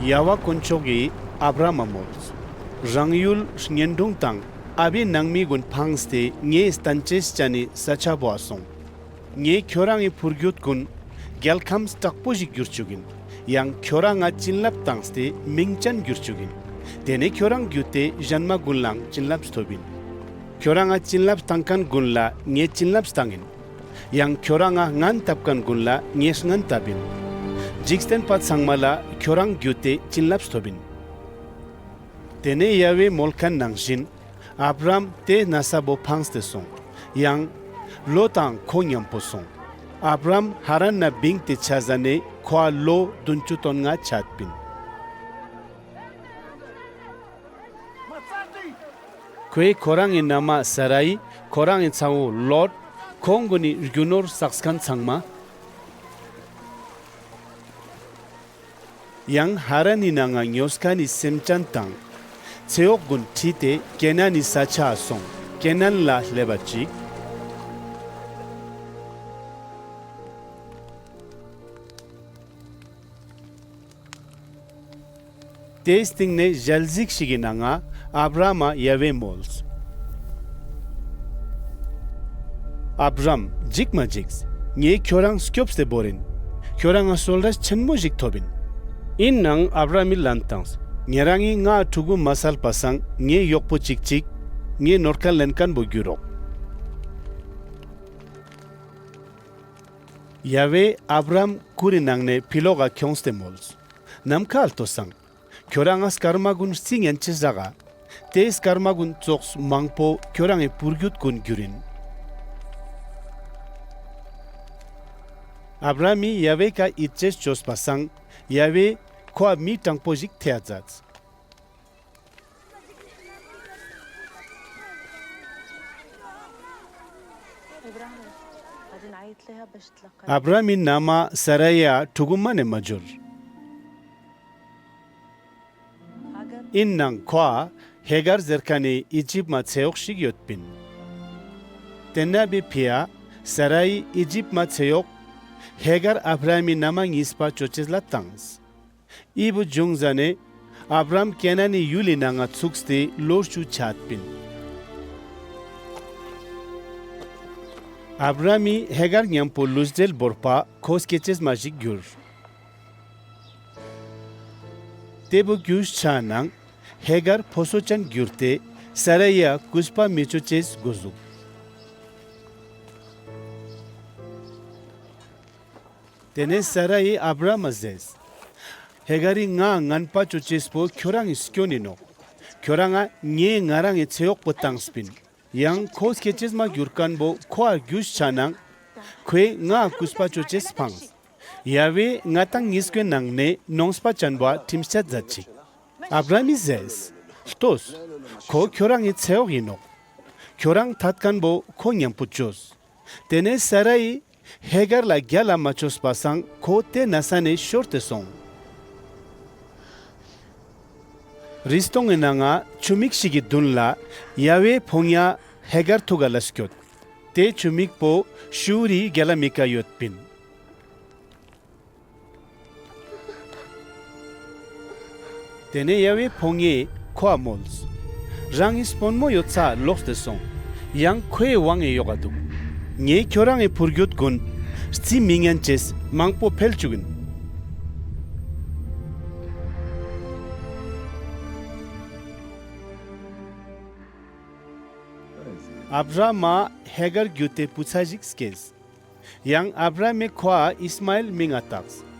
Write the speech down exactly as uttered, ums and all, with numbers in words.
ཡ་ཝ་དཀོན་མཆོག་གི་ཨབ་རམ་མ་མོལས། རང་ཡུལ་གཉེན་དྲུང་དང་ཨ་བའི་ནང་མི་གུན་ཕངས་ཏེ་ངའེ་སྟན་ཅེས་ཅན་ནི་ས་ཆ་བོའ་སོང་། ངའེ་ཁྱོ་རང་ངི་པུར་གྱུད་གུན་གྱལ་ཁམས་ཀྲག་པོ་ཞིག་གྱུར་ཅུག་ཨིན། ཡང་ཁྱོ་རང་ང་ཅིན་ལབས་ཏངས་ཏེ་མིང་ཅན་གྱུར་ཅུག་ཨིན། ཏེ་ནེ་ཁྱོ་རང་གྱུད་ཏེ་ཞན་མ་གུན་ལའང་ཅིན་ལབས་ཐོབ་ཨིན། ཁྱོ་རང་ང་ཅིན་ལབས་ཏང་ཁན་གུན་ལ་ངའེ་ཅིན་ལབས་ཏང་ཨིན། ཡང་ཁྱོ་རང་ང་ངན་ཏབ་ཁན་གུན་ལ་ངའེ་ངན་ཏབ་ཨིན། ཇིག་རྟེན་པ་ཚང་མ་ལ་ཁྱོ་རང་གྱུད་ཏེ་ཅིན་ལབས་ཐོབ་ཨིན། ཏེ་ནེ་ཡ་ཝེ་མོལ་ཁན་ནང་ཞིན་ཨབ་རམ་ཏེ་ནས་བོ་ཕངས་ཏེ་སོང་། ཡང་ལོ་ཏང་ཁོ་ཉམ་པོ་སོང་། ཨབ་རམ་ཧ་རན་ནེ་བིངས་ཏེ་ཆ་ཟ་ནེ་ཁོའ་ལོ་རྡུན་ཅུ་དོན་ལྔ་ཆའད་པིན། ཁོའེ་ཁོ་རང་ངི་ན་མ་ས་རའི་ཁོ་རང་ངི་ཚ་བོ་ལོད་ཁོང་གུན་ནི་གྱུ་ནོར་སགས་ཁན་ཚང་མ། ཡང་ཧ་རན་ནི་ནང་ང་ཉོས་ཁན་ནི་སེམས་ཅན་དང་ཚེ་ཡོག་གུན་ཁྲིད་དེ་ཀེ་ནན་ནི་ས་ཆའ་སོང་། ཀེ་ནན་ལ་ལེབ་བ་ཅིག། ཏེའི་སྟིང་ནེ་ཞལ་ཟིགས་ཤིག་གི་ནང་ང་ཨབ་རམ་མ་ཡ་ཝེ་མོལས། ཨབ་རམ་ཇིགས་མ་ཇིགས། ངའེ་ཁྱོ་རང་སྐྱོབས་ཏེ་བོར་ཨིན། ཁྱོ་རང་ང་སོལ་རས་ཆེན་མོ་ཞིག་ཐོབ་ཨིན། ཨིན་ནའང་ཨབ་རམ་མི་ལན་ཏངས། ཉེ་རང་ངི་ངའ་ཕྲུ་གུ་མ་སལ་པ་སང་ངའེ་ཡོག་པོ་ཅིག་ཅིག་ངའེ་ནོར་ཁ་ལེན་ཁན་བོ་གྱུར་རོག། ཡ་ཝེ་ཨབ་རམ་གུར་རི་ནང་ནེ་ཕི་ལོག་ག་ཁྱོངས་ཏེ་མོལས། ནམ་ཁའ་ལྟོས་སང་། ཁྱོ་རང་ང་སྐར་མ་གུན་རྩི་ཉན་ཅེས་ཟ་ག། ཏེ་སྐར་མ་གུན་ཙོགས་མང་པོ་ཁྱོ་རང་ངི་པུར་གྱུད་གུན་གྱུར་ཨིན། ཨབ་རམ་མི་ཡ་ཝེ་ཀ་ཨིད་ཅེས་ཅོས་པ་སང་ཡ་ཝེ་ཁོའ་མི་དྲང་པོ་ཞིག་ཐེའ་ཛདས། ཨབ་རམ་མི་ན་མ་ས་རའི་ཡ་ཕྲུ་གུ་མ་ནེ་མ་ཇོར། ཨིན་ནའང་ཁོའ་ཧེ་གར་ཟེར་ཁན་ནི་ཨི་ཇིབ་མ་ཚེ་ཡོག་ཞིག་ཡོད་པིན། ཏེན་ན་བོའེ་ཕིའ་ས་རའི་ཨི་ཇིབ་མ་ཚེ་ཡོག་ཧེ་གར་ཨབ་རམ་མི་ན་མ་ཉིས་པ་ཅོ་ཅེས་ལ་ཏངས། འི་བོ་ཇུང་ཟ་ནེ་ཨབ་རམ་ཀེ་ནན་ནི་ཡུལ་ལི་ནང་ང་ཚུགས་ཏེ་ལོ་རྕུ་ཆའད་པིན། ཨབ་རམ་མི་ཧེ་གར་ཉམ་པོ་ལུས་བྲེལ་བོར་པ་ཁོ་སྐྱེ་ཅེས་མ་ཞིག་གྱུར། ཏེ་བོ་གྱུས་ཆ་ནའང་ཧེ་གར་ཕོ་སོ་ཅན་གྱུར་ཏེ་ས་རའི་ཡ་ཀུས་པ་མི་ཅོ་ཅེས་གོ་ཟུགས། ཏེ་ནེ་ས་རའི་ཨབ་རམ་མ་ཟེརས། ཧེ་གར་རི་ངའ་ངན་པ་ཅོ་ཅེས་པོ་ཁྱོ་རང་ངི་སྐྱོན་ཨིན་ནོག། ཁྱོ་རང་ང་ངའེ་ང་རང་ངི་ཚེ་ཡོག་པོ་ཏངས་པིན། ཡང་ཁོ་སྐྱེ་ཅེས་མ་གྱུར་ཁན་བོ་ཁོའ་གྱུས་ཆ་ནའང་ཁོའེ་ངའ་ཀུས་པ་ཅོ་ཅེས་ཕངས། ཡ་ཝེ་ང་དང་ཉིས་ཀོའེ་ནང་ནེ་ནོངས་པ་ཅན་བོའ་ཁྲིམས་ཆད་ཛད་ཅིག། ཨབ་རམ་མི་ཟེརས། ལྟོས། ཁོ་ཁྱོ་རང་ངི་ཚེ་ཡོག་ཨིན་ནོག། ཁྱོ་རང་ཐད་ཁན་བོ་ཁོ་ཉམ་པོ་ཅོས། ཏེ་ནེ་ས་རའི་ཧེ་གར་ལ་གྱལ་ལ་མ་ཅོས་པ་སང་ཁོ་ཏེ་ནས་ནེ་ཤོར་ཏེ་སོང་། རི་སྟོང་ངི་ནང་ང་ཆུ་མིག་ཞིག་གི་དུན་ལ་ཡ་ཝེའི་ཕོ་ཉ་ཧེ་གར་ཐུག་ག་ལ་སྐྱོད། ཏེ་ཆུ་མིག་པོ་ཤུར་རི་གྱལ་ལ་མིག་ག་ཡོད་པིན། ཏེ་ནེ་ཡ་ཝེའི་ཕོ་ཉའེ་ཁོའ་མོལས། རང་ངི་སྤོན་མོ་ཡོད་སའ་ལོགས་ཏེ་སོང་། ཡང་ཁོའེ་ཝང་ངི་ཡོག་ག་དུག། ངའེ་ཁྱོ་རང་ངི་པུར་གྱུད་གུན་རྩི་མི་ཉན་ཅེས་མང་པོ་ཕེལ་ཅུག་ཨིན། ཨབ་རམ་མ་ཧེ་གར་གྱུད་ཏེ་བུ་ཚ་ཞིག་སྐྱེས། ཡང་ཨབ་རམ་མི་ཁོའ་ཨིས་མ་ཨེལ་མིང་ང་ཏགས།